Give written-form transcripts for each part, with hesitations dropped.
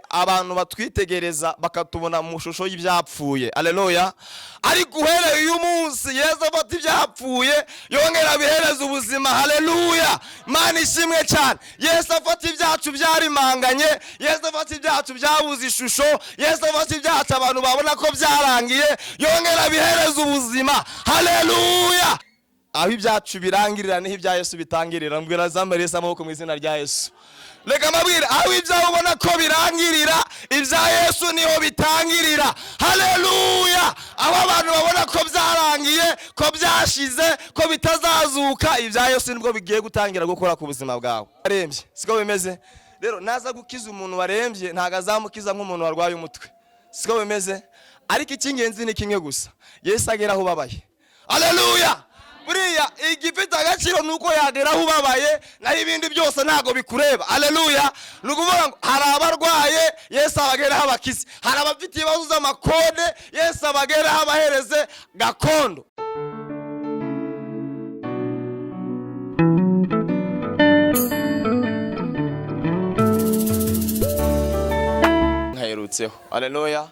Abantu batwitegereza bakatubona mu shusho y'ibyapfuye, aleluya. Ariko uhereye uyu munsi, Yesu afata ibyapfuye yongera abihereza ubuzima, haleluya. Imana ishimwe cyane. Yesu afata ibyacu byarimanganye, Yesu afata ibyacu byabuze ishusho, Yesu afata ibyacu abantu babona ko byarangiye, yongera abihereza ubuzima, haleluya. Aho ibyacu birangirira niho ibya Yesu bitangirira. Mbwira zambaye Yesu amaboko mu izina rya Yesu. Reka mbabwire, aho ibyawe ubona ko birangirira, ibya Yesu niho bitangirira, haleluya. Aho abantu babona ko byarangiye, ko byashize, ko bitazazuka, ibya Yesu nibwo bigiye gutangira gukora ku buzima bwawe. Warembye, siko bimeze? Rero naza gukiza umuntu warembye, ntabwo azamukiza nk'umuntu warwaye umutwe, siko bimeze? Ariko icy'ingenzi ni kimwe gusa: Yesu agera aho ubabaye, haleluya. Buriya igifite agaciro ni uko yagera aho ubabaye, naho ibindi byose ntabwo bikureba, aleluya. Ni ukuvuga ngo hari abarwaye, Yesu abageraho abakize. Hari abafite ibibazo by'amakode, Yesu abageraho abahereze gakondo. Nkaherutseho, aleluya.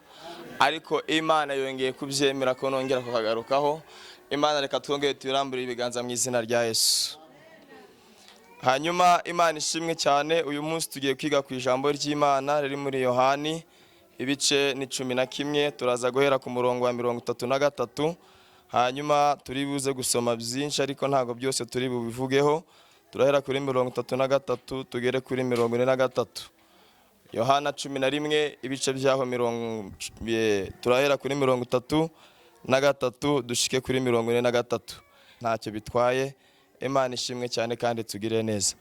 Ariko Imana yongeye kubyemera ko nongera kukagarukaho. Imana, reka twongere tuyirambure ibiganza mu izina rya Yesu. Hanyuma Imana ishimwe cyane. Uyu munsi tugiye kwiga ku ijambo ry'Imana riri muri Yohani, ibice ni 11. Turaza guhera ku murongo wa 33. Hanyuma turi buze gusoma byinshi, ariko ntabwo byose turi bubivugeho. Turahera kuri 33 tugere kuri 43. Yohana 11, ibice byaho mirongo, turahera kuri 33 dushike kuri 43. Ntacyo bitwaye. Imana ishimwe cyane kandi tugire neza.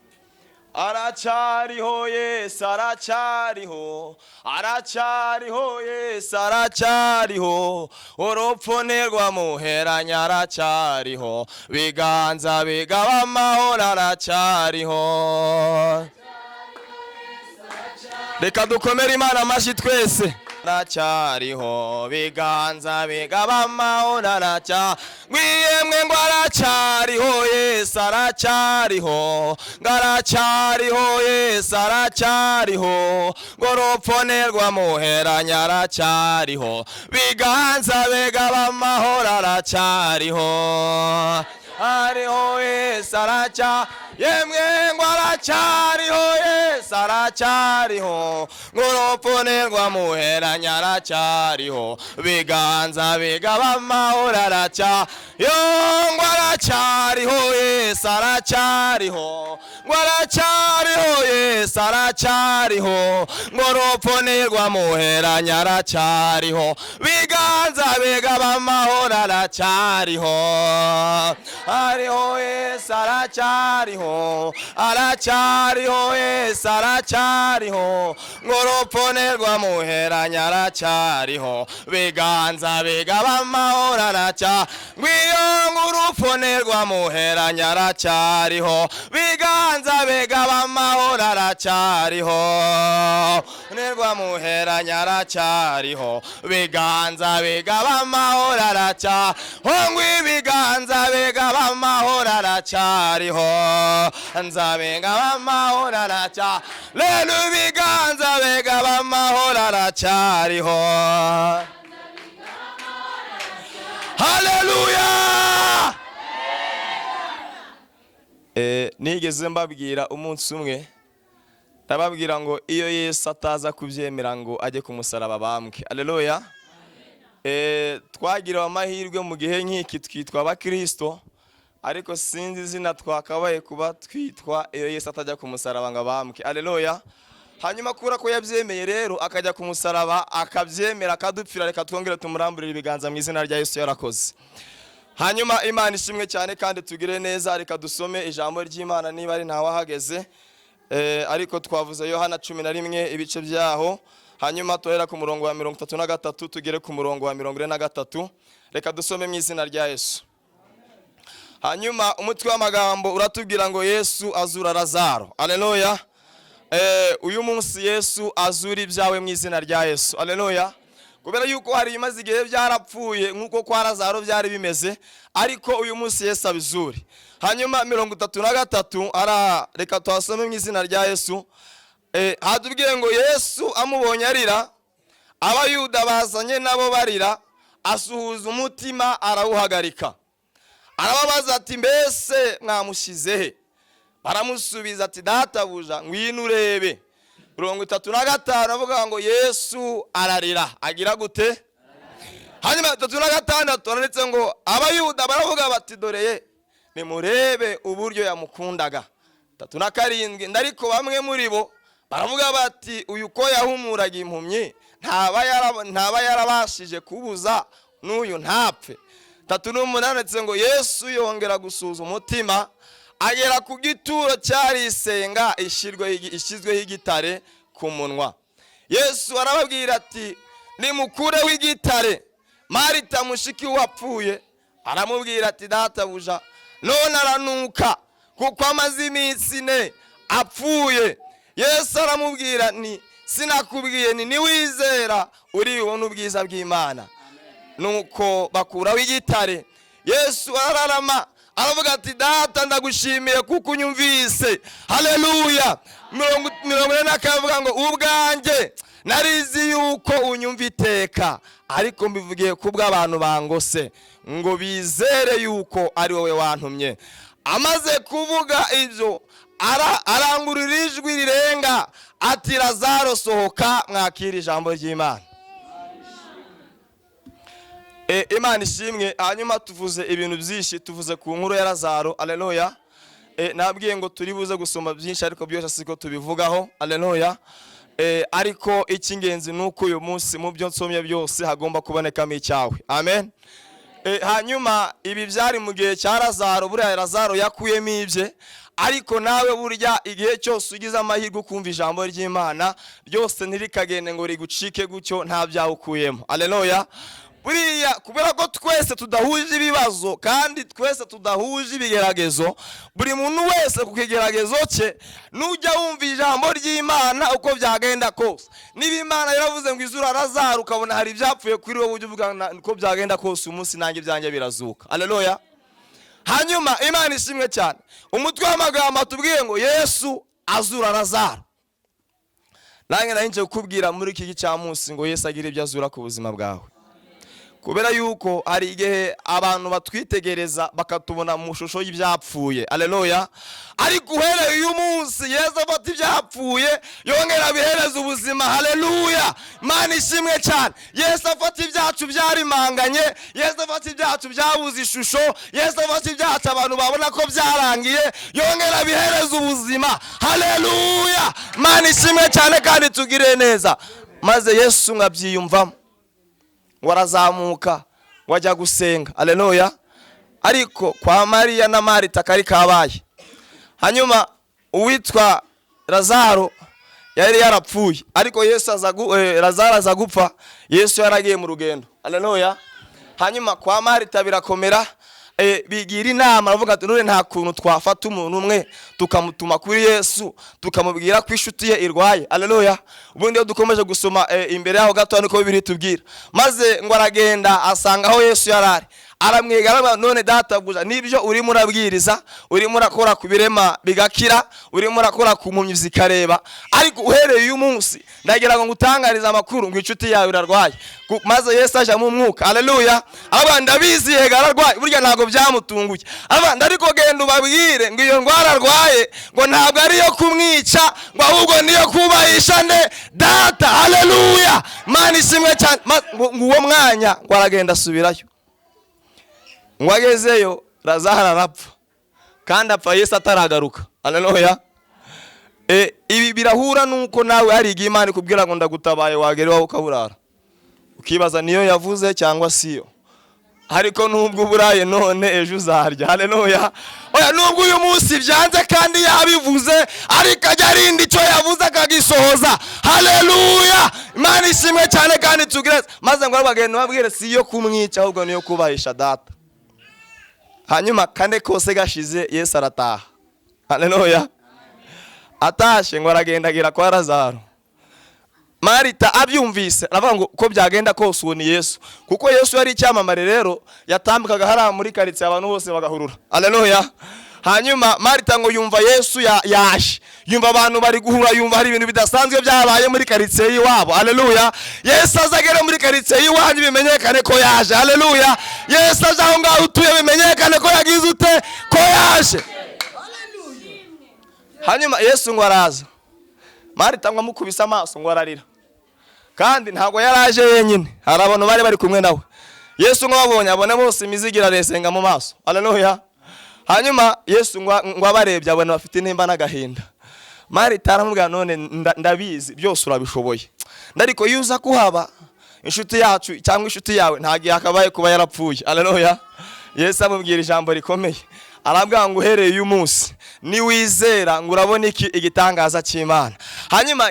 Aracyariho Yesu, aracyariho, aracyariho Yesu, aracyariho. Urupfu ntirwamuheranya, aracyariho. Biganza bigaba amahoro, aracyariho. Reka dukomere Imana amashyi twese. Aracyariho, biganza bigaba amahoro, aracya ngwiyemwe ngo aracyariho Yesu, aracyariho, ngo aracyariho Yesu, aracyariho, ngo urupfu ntirwamuheranya, aracyariho. Biganza bigaba amahoro, aracyariho, ariho Yesu, aracya yemwe ngo aracyariho Yesu, aracyariho, ngo urupfu ntirwamuheranya, aracyariho. Biganza bigaba amahoro, aracya yo ngo aracyariho Yesu, aracyariho, ngo aracyariho Yesu, aracyariho, ngo urupfu ntirwamuheranya, aracyariho. Biganza bigaba amahoro, aracyariho, ariho Yesu, aracyariho, aracyariho Yesu, aracyariho, ngo urupfu ntirwamuheranya, aracyariho. Biganza bigaba amahoro, aracya ngwiyo ngo urupfu ntirwamuheranya, aracyariho. Biganza bigaba amahoro, aracyariho, ntirwamuheranya, aracyariho. Biganza bigaba amahoro, aracya ngo ibiganza bigaba amahoro, aracyariho, nzabigaba amahoro, aracya rero ibiganza bigaba amahoro, aracyariho, haleluya. Nigeze mbabwira umunsi umwe, ndababwira ngo iyo Yesu ataza kubyemera ngo ajye ku musaraba bambwe, aleluya. Twagiriwe amahirwe mu gihe nk'iki twitwa abakristo, ariko sinzi izina twakabaye kuba twitwa iyo Yesu atajya ku musaraba ngo abambwe, aleluya. Hanyuma kubera ko yabyemeye rero akajya ku musaraba, akabyemera, akadupfira, reka twongere tumuramburire ibiganza mu izina rya Yesu, yarakoze. Hanyuma Imana ishimwe cyane kandi tugire neza. Reka dusome ijambo ry'Imana niba ari ntawahageze. Ariko twavuze Yohana 11, ibice byaho. Hanyuma tuhera ku murongo wa 33 tugere ku murongo wa 43. Reka dusome mu izina rya Yesu. Hanyuma umutwe w'amagambo uratubwira ngo Yesu azura Lazaro, aleluya. Uyu munsi Yesu azura ibyawe mu izina rya Yesu, aleluya. Kubera yuko hari imaze igihe byarapfuye nk'uko kwa Lazaro byari bimeze, ariko uyu munsi Yesu abizure. Hanyuma 33, ara reka tuhasome mu izina rya Yesu. Hatubwiye ngo Yesu amubonye arira, Abayuda bazanye nabo barira, asuhuza umutima arawuhagarika. Arababaza ati: "Mbese mwamushyize he?" Baramusubiza ati: "Databuja, ngwino urebe." 35 avuga ngo Yesu ararira. Agira gute? Hanyuma 36 handitse ngo Abayuda baravuga bati: "Dore ye, nimurebe uburyo yamukundaga." 37, ariko bamwe muri bo baravuga bati: "Uyu ko yahumuraga impumyi, ntaba yarabashije kubuza n'uyu ntapfe?" 38 handitse ngo Yesu yongera gusuhuza umutima, agera ku gituro cyari isenga ishyizweho igitare ku munwa. Yesu arababwira ati: "Nimukureho igitare." Marita, mushiki wapfuye, aramubwira ati: "Databuja, none aranuka, kuko amaze iminsi 4 apfuye." Yesu aramubwira ni: "Sinakubwiye ni niwizera uri bubone ubwiza bw'Imana?" Nuko bakuraho igitare. Yesu arararama, aravuga ati: "Data, ndagushimiye kuko unyumvise." Haleluya! 44 avuga ngo: "Ubwanjye narizi yuko unyumva iteka, ariko mbivugiye kubw'abantu bangose, ngo bizere yuko ari wowe wantumye." Amaze kuvuga ibyo, arangurura ijwi rirenga ati: "Lazaro, sohoka." Mwakira ijambo ry'Imana. Imana ishimwe. Hanyuma tuvuze ibintu byinshi, tuvuze ku nkuru ya Lazaro. Aleluya! Nabwiye ngo turi buze gusoma byinshi, ariko byose siko tubivugaho. Aleluya! Ariko icy'ingenzi ni uko uyu munsi mu byo nsomye byose hagomba kubonekamo icyawe. Amen. Hanyuma ibi byari mu gihe cya Lazaro. Buriya Lazaro yakuyemo ibye, ariko nawe burya igihe cyose ugize amahirwe ukumva ijambo ry'Imana ryose, ntirikagende ngo rigucike gutyo nta byawe ukuyemo. Aleluya! Buriya kubera ko twese tudahuje ibibazo kandi twese tudahuje ibigeragezo, buri muntu wese ku kigeragezo cye, nujya wumva ijambo ry'Imana, uko byagenda kose, niba Imana yaravuze ngo izura Lazaro, ukabona hari ibyapfuye kuri wowe, ujye uvuga uko byagenda kose, uyu munsi nanjye ibyanjye birazuka. Aleluya! Hanyuma Imana ishimwe cyane. Umutwe w'amagambo atubwiye ngo Yesu azura Lazaro. Nanjye nari nje kukubwira muri iki gicamunsi ngo Yesu agire ibyo azura ku buzima bwawe, kubera yuko hari igihe abantu batwitegereza bakatubona mu shusho y'ibyapfuye. Aleluya! Ariko uhereye uyu munsi, Yesu afata ibyapfuye yongera abihereza ubuzima. Haleluya! Imana ishimwe cyane. Yesu afata ibyacu byarimanganye, Yesu afata ibyacu byabuze ishusho, Yesu afata ibyacu abantu babona ko byarangiye, yongera abihereza ubuzima. Haleluya! Imana ishimwe cyane kandi tugire neza. Maze Yesu nkabyiyumvamo ngo arazamuka ngo ajya gusenga. Aleluya! Ariko kwa Mariya na Marita kari kabaye. Hanyuma uwitwa Lazaro yari yarapfuye, ariko Yesu aza Lazaro aza gupfa Yesu yaragiye mu rugendo. Aleluya! Hanyuma kwa Marita birakomera, bigira inama, aravuga ati: "None nta kuntu twafata umuntu umwe tukamutuma kuri Yesu, tukamubwira ko inshuti ye irwaye?" Aleluya! Ubundi iyo dukomeje gusoma imbere yaho gato, niko Bibiliya itubwira. Maze ngo aragenda, asanga aho Yesu yari ari, aramwegera, aravuga: "None databuja, nibyo urimo urabwiriza, urimo urakora ku birema bigakira, urimo urakora ku mpumyi zikareba, ariko uhereye uyu munsi ndagira ngo ngutangarize amakuru ngo inshuti yawe irarwaye." Maze Yesu aja mu mwuka. Aleluya! Aravuga: "Ndabizi, yega ararwaye." Burya ntabwo byamutunguye. Aravuga: "Ariko genda ubabwire ngo iyo ndwara arwaye ngo ntabwo ari iyo kumwica, ngo ahubwo niyo kubahisha nde? Data." Haleluya! Imana ishimwe cyane. Ngo uwo mwanya ngo aragenda asubirayo, ngo agezeyo Lazaro arapfa, kandi apfa Yesu ataragaruka. Haleluya! Ibi birahura nuko nawe hari igihe Imana ikubwira ngo ndagutabaye, wagera iwawe ukaburara, ukibaza niyo yavuze cyangwa siyo. Ariko nubwo uburaye none, ejo uzarya. Haleluya! Oya, nubwo uyu munsi byanze kandi yabivuze, ariko ajya arinda icyo yavuze akagisohoza. Haleluya! Imana ishimwe cyane kandi tugire. Maze ngo bagende babwire si iyo kumwica, ahubwo niyo kubahisha Data. Hanyuma kane kose gashize, Yesu arataha. Haleluya! Atashe ngo aragenda agera kwa Lazaro. Marita abyumvise aravuga ngo uko byagenda kose uwo ni Yesu, kuko Yesu yari icyamamare. Rero yatambukaga hariya muri karitsiye, abantu bose bagahurura. Haleluya! Hanyuma Marita ngo yumva Yesu yaje, yumva abantu bari guhura, yumva hari ibintu bidasanzwe byabaye muri karitsiye y'iwabo. Haleluya! Yesu azagere muri karitsiye y'iwanyu bimenyekane ko yaje. Haleluya! Yesu aje aho ngaho utuye bimenyekane ko yagize ute, ko yaje. Hanyuma Yesu ngo araza, Marita ngo amukubise amaso ngo ararira. Kandi ntabwo yari aje wenyine, hari abantu bari bari kumwe nawe. Yesu ngo ababonye, abona bose imizigo iraresenga mu maso. Haleluya! Hanyuma Yesu ngo abarebye abona bafite intimba n'agahinda. Marita aramubwira, none ndabizi byose urabishoboye, ariko iyo uza kuhaba inshuti yacu cyangwa inshuti yawe ntabwo yakabaye kuba yarapfuye. Haleluya! Yesu amubwira ijambo rikomeye, arabwira ngo uhereye uyu munsi niwizera ngo urabona iki, igitangaza cy'Imana. Hanyuma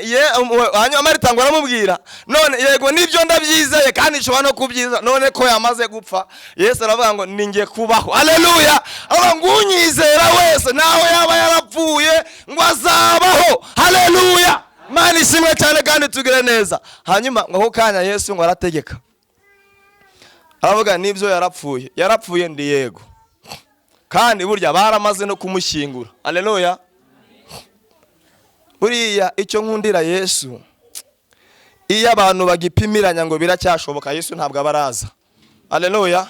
hanyuma Marita ngo aramubwira, none yego nibyo ndabyizeye kandi nshobora no kubyiza, none ko yamaze gupfa. Yesu aravuga ngo ninjye kubaho. Haleluya! Aravuga ngo unyizera wese naho yaba yarapfuye ngo azabaho. Haleluya! Imana ishimwe cyane kandi tugire neza. Hanyuma ngo ako kanya Yesu ngo arategeka, aravuga nibyo yarapfuye, yarapfuye ndi yego, kandi burya baramaze no kumushyingura. Haleluya! Buriya icyo nkundira Yesu, iyo abantu bagipimiranya ngo biracyashoboka, Yesu ntabwo aba araza. Haleluya!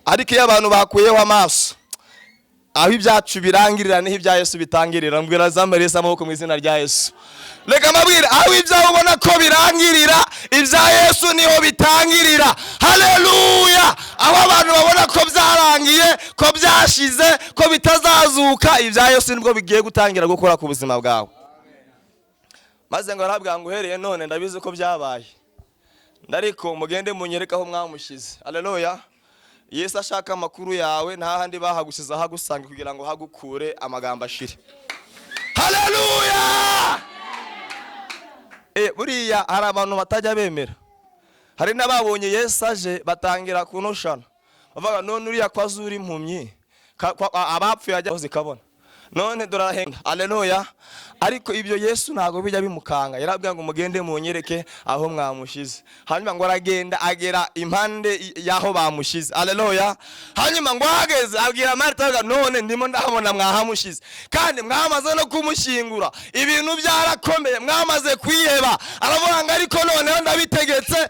Ariko iyo abantu bakuyeho amaso, aho ibyacu birangirira niho ibya Yesu bitangirira. Mbwira zambaye Yesu amaboko mu izina rya Yesu. Reka mbabwire, aho ibyawe ubona ko birangirira, ibya Yesu niho bitangirira. Haleluya! Aho abantu babona ko byarangiye, ko byashize, ko bitazazuka, ibya Yesu nibwo bigiye gutangira gukora ku buzima bwawe. Maze ngo arabwira ngo uhereye none ndabizi ko byabaye, ariko mugende munyereke aho mwamushyize. Haleluya! Yesu ashaka amakuru yawe, nta handi bahagusize ahagusanga kugira ngo hagukure amagambo ashire. Haleluya! Buriya hari abantu batajya bemera, hari n'ababonye Yesu aje batangira kunoshana, bavuga none uriya ko azura impumyi, abapfuye ajya zikabona, none dore arahenda. Haleluya! Ariko ibyo Yesu ntabwo bijya bimukanga, yarabwira ngo mugende munyereke aho mwamushyize. Hanyuma ngo aragenda agera impande y'aho bamushyize. Haleluya! Hanyuma ngo ahageze abwira Marita, none ndimo ndahabona mwahamushyize, kandi mwamaze no kumushyingura, ibintu byarakomeye, mwamaze kwiheba. Aravuga ngo ariko noneho ndabitegetse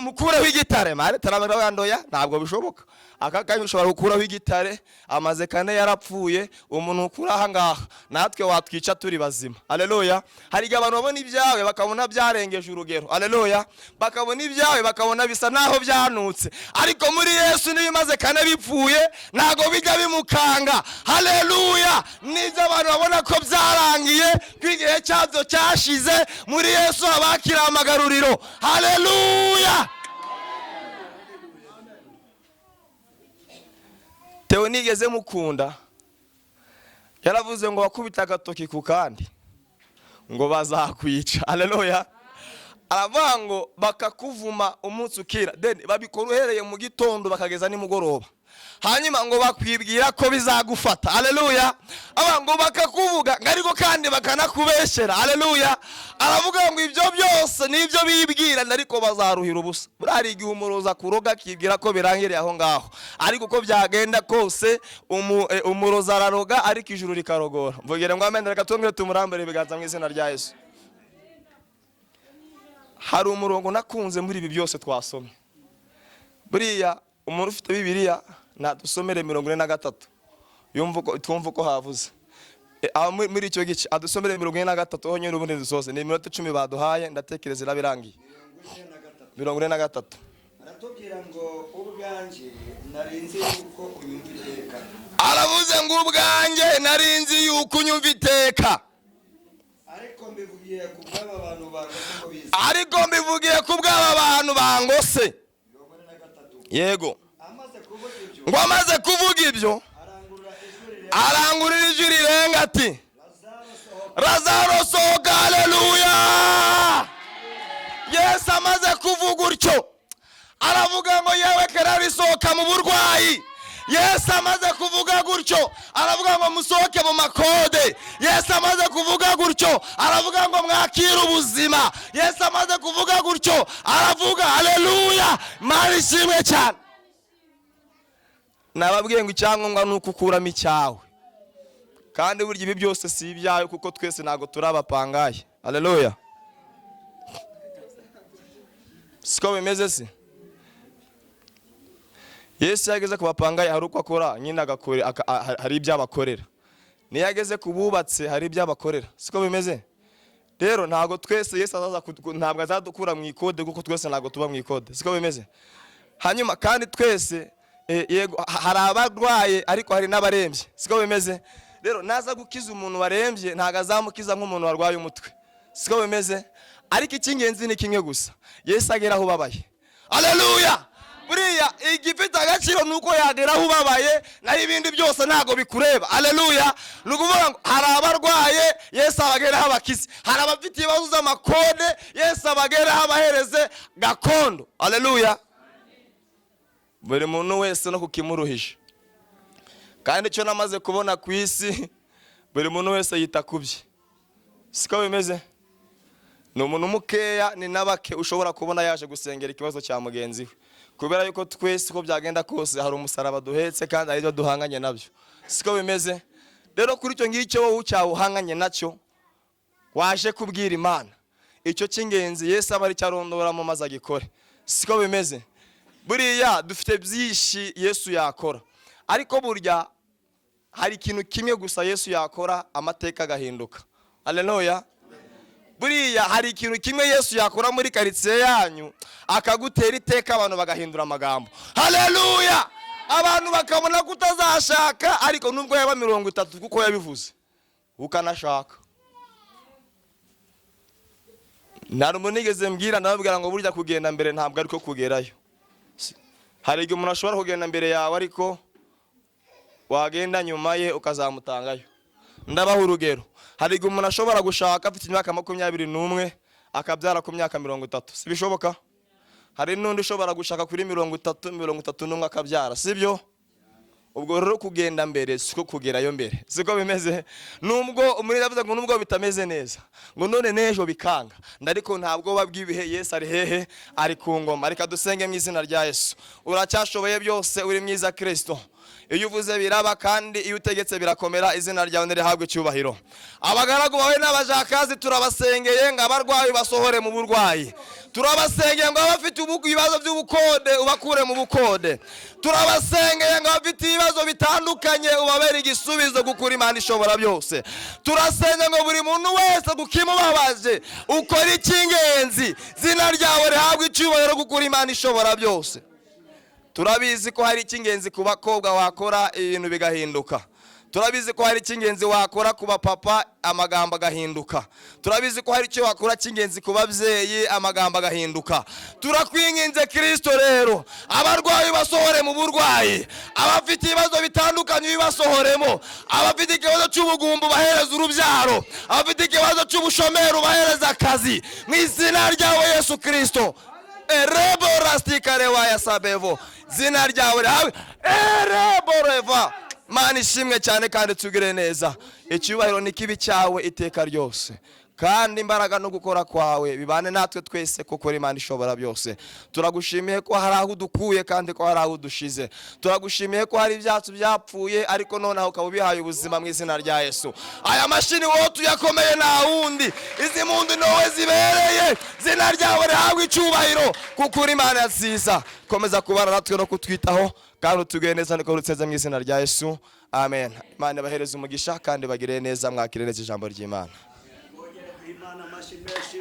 mukureho igitare. Marita aravuga ngo oya ntabwo bishoboka, aka kanya ushobora gukuraho igitare, amaze kane yarapfuye, umuntu ukura aha ngaha natwe watwica turi bazima. Haleluya! Hari igihe abantu babona ibyawe bakabona byarengeje urugero. Haleluya! Bakabona ibyawe bakabona bisa naho byanutse, ariko muri Yesu n'ibimaze kane bipfuye ntabwo bijya bimukanga. Haleluya! N'ibyo abantu babona ko byarangiye, ko igihe cyabyo cyashize, muri Yesu haba hakiri amagaruriro. Haleluya! Theo nigeze mukunda, yaravuze ngo wakubita agatoki ku kandi ngo bazakwica. Haleluya! Aravuga ngo bakakuvuma umunsi ukira, then babikora uhereye mu gitondo bakageza nimugoroba, hanyuma ngo bakwibwira ko bizagufata. Haleluya! Aravuga ngo bakakuvuga ariko kandi bakanakubeshyera. Haleluya! Aravuga ngo ibyo byose nibyo bibwira ariko bazaruhira ubusa. Buriya hari igihe umuroza kuroga akibwira ko birangiriye aho ngaho, ariko uko byagenda kose umuroza araroga ariko ijuru rikarogora. Mvugire ngo amen. Reka twongere tumurambure ibiganza mu izina rya Yesu. Hari umurongo nakunze muri ibi byose twasomye. Buriya umuntu ufite Bibiliya nadusomere 43, twumva uko havuze. Muri icyo gice adusomere 43 honyine, ubundi dusoze. Ni iminota 10 baduhaye, ndatekereza irabirangiye. 43. Aratubwira ngo ubwanjye narinzi yuko unyumva iteka. Aravuze ngo ubwanjye narinzi yuko unyumva iteka, ariko mbivugiye ku bw'aba bantu bangose ngo bize. Ariko mbivugiye ku bw'aba bantu bangose. 43. Yego. Ngo amaze kuvuga ibyo, arangurura ijwi rirenga ati Lazaro sohoka. Haleluya! Yesu amaze kuvuga utyo aravuga ngo yewe kerari sohoka mu burwayi. Yesu amaze kuvuga gutyo aravuga ngo musohoke mu makode. Yesu amaze kuvuga gutyo aravuga ngo mwakire ubuzima. Yesu amaze kuvuga gutyo aravuga haleluya, Imana ishimwe cyane. Nababwiye ngo icyangombwa ni uko ukuramo icyawe, kandi burya ibi byose si ibyawe, kuko twese ntabwo turi abapangayi. Haleluya! Siko bimeze se? Yesu iyo ageze ku bapangayi hari uko akora nyine, hari ibyo abakorera. Niyo ageze ku bubatse hari ibyo abakorera. Siko bimeze? Rero ntabwo twese Yesu azaza, ntabwo azadukura mu ikode, kuko twese ntabwo tuba mu ikode. Siko bimeze? Hanyuma kandi twese, yego, hari abarwaye, ariko hari n'abarembye. Siko bimeze? Rero naza gukiza umuntu warembye, ntabwo azamukiza nk'umuntu warwaye umutwe. Siko bimeze? Ariko icy'ingenzi ni kimwe gusa: Yesu agera aho ubabaye. Aleluya! Buriya igifite agaciro ni uko yagera aho ubabaye, naho ibindi byose ntabwo bikureba. Aleluya! Ni ukuvuga ngo hari abarwaye, Yesu abageraho abakize. Hari abafite ibibazo by'amakode, Yesu abageraho abahereze gakondo. Aleluya! Buri muntu wese no kukimuruhije. Kandi icyo namaze kubona ku isi, buri muntu wese yita ku bye. Siko bimeze? Ni umuntu mukeya, ni na bake ushobora kubona yaje gusengera ikibazo cya mugenzi we, kubera yuko twese, uko byagenda kose, hari umusaraba duhetse kandi hari ibyo duhanganye nabyo. Siko bimeze? Rero kuri icyo ngicyo wowe ucyawuhanganye nacyo, waje kubwira Imana, icyo cy'ingenzi Yesu aba ari cyo arondoramo maze agikore. Siko bimeze? Buriya dufite byinshi Yesu yakora, ariko burya hari ikintu kimwe gusa Yesu yakora amateka agahinduka. Aleluya! Buriya hari ikintu kimwe Yesu yakora muri karitsiye yanyu, akagutera iteka, abantu bagahindura amagambo. Haleluya! Abantu bakabona ko utazashaka, ariko nubwo yaba 30, kuko yabivuze, ukanashaka. Nta muntu nigeze mbwira, ndababwira ngo burya kugenda mbere ntabwo ariko kugerayo. Hari igihe umuntu ashobora kugenda mbere yawe, ariko wagenda nyuma ye ukazamutangayo. Ndabaha urugero: hari igihe umuntu ashobora gushaka afite imyaka 21, akabyara ku myaka 30. Si bishoboka? Hari n'undi ushobora gushaka kuri 30, 31, akabyara. Sibyo? Ubwo rero kugenda mbere siko kugerayo mbere. Siko bimeze? Nubwo umuntu yavuze ngo nubwo bitameze neza, ngo none n'ejo bikanga, ariko ntabwo bw'ibihe. Yesu ari hehe? Ari ku ngoma. Reka dusenge mu izina rya Yesu. Uracyashoboye byose, uri mwiza Kristo. Iyo uvuze biraba, kandi iyo utegetse birakomera. Izina ryawe ntirihabwe icyubahiro. Abagaragu bawe n'abajakazi turabasengeye ngo abarwayi basohore mu burwayi. Turabasengeye ngo abafite ibibazo by'ubukode ubakure mu bukode. Turabasengeye ngo abafite ibibazo bitandukanye ubabere igisubizo, gukura Imana ishobora byose. Turasenga ngo buri muntu wese kukimubabaje ukora icy'ingenzi. Izina ryawe rihabwe icyubahiro, gukura Imana ishobora byose. Turabizi ko hari icy'ingenzi ku bakobwa wakora ibintu bigahinduka. Turabizi ko hari icy'ingenzi wakora ku bapapa amagambo agahinduka. Turabizi ko hari icyo wakora cy'ingenzi ku babyeyi amagambo agahinduka. Turakwinginze Kirisito rero, abarwayi basohore mu burwayi, abafite ibibazo bitandukanye bibasohoremo, abafite ikibazo cy'ubugumba bahereza urubyaro, abafite ikibazo cy'ubushomeri bahereza akazi, mu izina ryawe Yesu Kirisito. Erebo rastikare waya sabevo, zina ryawe rihawe erebo reva. Mana ishimwe cyane, kandi tugire neza. Icyubahiro ni kibi cyawe iteka ryose, kandi imbaraga no gukora kwawe bibane natwe twese, kuko uri Imana ishobora byose. Turagushimiye ko hari aho udukuye kandi ko hari aho udushize. Turagushimiye ko hari ibyacu byapfuye, ariko noneho ukaba ubihaye ubuzima mu izina rya Yesu. Aya mashini wowe tuyakomeye, nta wundi. Izi mpundu ni wowe zibereye. Izina ryawe rihabwe icyubahiro, kuko uri Imana nziza. Komeza kubana natwe no kutwitaho, kandi utugire neza. Niko ruteze mu izina rya Yesu, amen. Imana ibahereze umugisha kandi bagire neza. Mwakire neza ijambo ry'Imana. Mwongere guha Imana amashyi menshi.